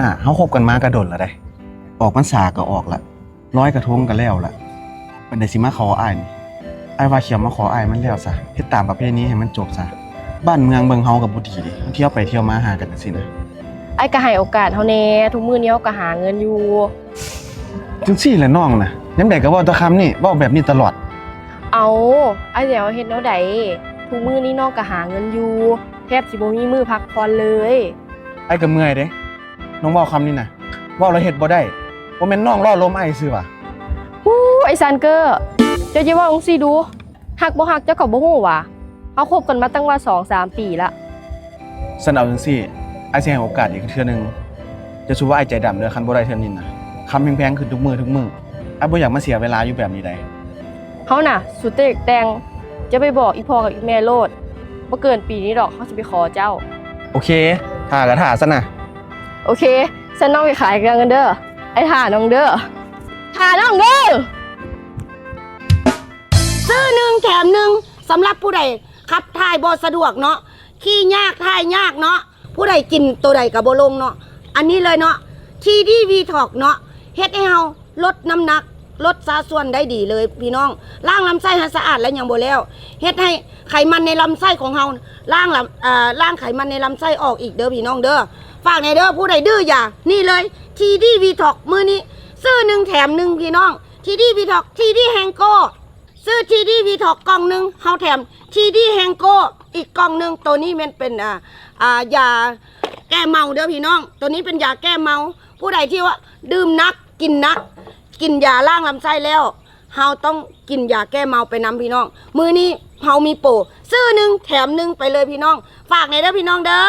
ອາ ເຮົາຄົບກັນມາກະດົນລະເດ້ ອອກພັນສາກະອອກລະ ລອຍກະທົງກະແລ້ວລະ ປານໃດຊິມາຂໍອ້າຍນີ້. ອ້າຍວ່າຊິເອົາມາຂໍອ້າຍມັນແລ້ວຊະ ເຮັດຕາມປະເພນີໃຫ້ມັນຈົບຊະ. ບ້ານເມືອງເບິ່ງເຮົາກະບໍ່ດີເດ ມັນທ່ຽວໄປທ່ຽວມາຫາກັນຈັ່ງຊີ້ນະ. ອ້າຍກະໃຫ້ໂອກາດເຮົາແດ່ ທຸກມື້ນີ້ເຮົາກະຫາເງິນຢູ່. ຈັ່ງຊີ້ແຫຼະນ້ອງນະ ຍາມໃດກະເວົ້າແຕ່ຄຳນີ້ ເວົ້າແບບນີ້ຕະຫຼອດ. ເອົ້າ ອ້າຍຊິໃຫ້ເຮົາເຮັດແນວໃດ? ທຸກມື້ນີ້ນ້ອງກະຫາເງິນຢູ່ ແທບຊິບໍ່ມີມື້ພັກຜ່ອນເລີຍ. ອ້າຍກະເມື່ອຍເດ້ ນ້ອງເວົ້າຄຳນີ້ນະ ເວົ້າແລ້ວເຮັດບໍ່ໄດ້ ບໍ່ແມ່ນນ້ອງລໍ້ລົມອ້າຍຊື່ຫວາ? ຫູ ໄອ້ຊັນເກີ້ ເຈົ້າຢ່າເວົ້າຈັ່ງຊີ້ດູ ຮັກບໍ່ຮັກເຈົ້າກະບໍ່ຮູ້ຫວາ? ເຮົາຄົບກັນມາຕັ້ງວ່າສອງສາມປີລະ. ຊັ້ນເອົາຈັ່ງຊີ້ ອ້າຍຊິໃຫ້ໂອກາດອີກເທື່ອໜຶ່ງ. ຢ່າສູ່ວ່າອ້າຍໃຈດຳເດີ ຄັນບໍ່ໄດ້ເທື່ອນີ້ນະ ຄຳແພງໆຂຶ້ນທຸກມື້ທຸກມື້. ອ້າຍບໍ່ຢາກມາເສຍເວລາຢູ່ແບບນີ້ໃດ. ເຮົານະ ສຸດແຕ່ຢາກແຕ່ງ ເຈົ້າໄປບອກອີ່ພໍ່ກັບອີ່ແມ່ໂລດ ບໍ່ເກີນປີນີ້ດອກ ເຮົາຊິໄປຂໍເຈົ້າ. ໂອເຄ ຖ້າກະຖ້າຊັ້ນນະ. ໂອເຄ ຊັ້ນນ້ອງໄປຂາຍເຄື່ອງກ່ອນເດີ ອ້າຍຖ້ານ້ອງເດີ ຖ້ານ້ອງເດີ. ຊື້ໜຶ່ງແຖມໜຶ່ງ ສຳລັບຜູ້ໃດຂັບຖ່າຍບໍ່ສະດວກເນາະ ຂີ່ຍາກຖ່າຍຍາກເນາະ ຜູ້ໃດກິນໂຕໃດກະບໍ່ລົງເນາະ ອັນນີ້ເລີຍເນາະ ທີດີວີທັອກເນາະ ເຮັດໃຫ້ເຮົາລົດນ້ຳໜັກ ລົດຊາດສ່ວນໄດ້ດີເລີຍພີ່ນ້ອງ ລ້າງລຳໄສ້ໃຫ້ສະອາດແລ້ວຍັງບໍ່ແລ້ວ ເຮັດໃຫ້ໄຂມັນໃນລຳໄສ້ຂອງເຮົາ ລ້າງລຳ ເອີ ລ້າງໄຂມັນໃນລຳໄສ້ອອກອີກເດີພີ່ນ້ອງເດີ. ຝາກແດ່ເດີ ຜູ້ໃດດື້ຢາ ນີ້ເລີຍ ທີດີວີທັອກ ມື້ນີ້ຊື້ໜຶ່ງແຖມໜຶ່ງພີ່ນ້ອງ ທີດີວີທັອກ ທີດີແຮງໂກ້ ຊື້ທີດີວີທັອກກ່ອງໜຶ່ງ ເຮົາແຖມທີດີແຮງໂກ້ອີກກ່ອງໜຶ່ງ ໂຕນີ້ແມ່ນເປັນ ອາ ອາ ຢາແກ້ເມົາເດີພີ່ນ້ອງ ໂຕນີ້ເປັນຢາແກ້ເມົາ ຜູ້ໃດທີ່ວ່າດື່ມໜັກ ກິນໜັກ ກິນຢາລ້າງລຳໄສ້ແລ້ວ ເຮົາຕ້ອງກິນຢາແກ້ເມົາໄປນຳພີ່ນ້ອງ ມື້ນີ້ເຮົາມີໂປ ຊື້ໜຶ່ງແຖມໜຶ່ງໄປເລີຍພີ່ນ້ອງ ຝາກແດ່ເດີພີ່ນ້ອງເດີ.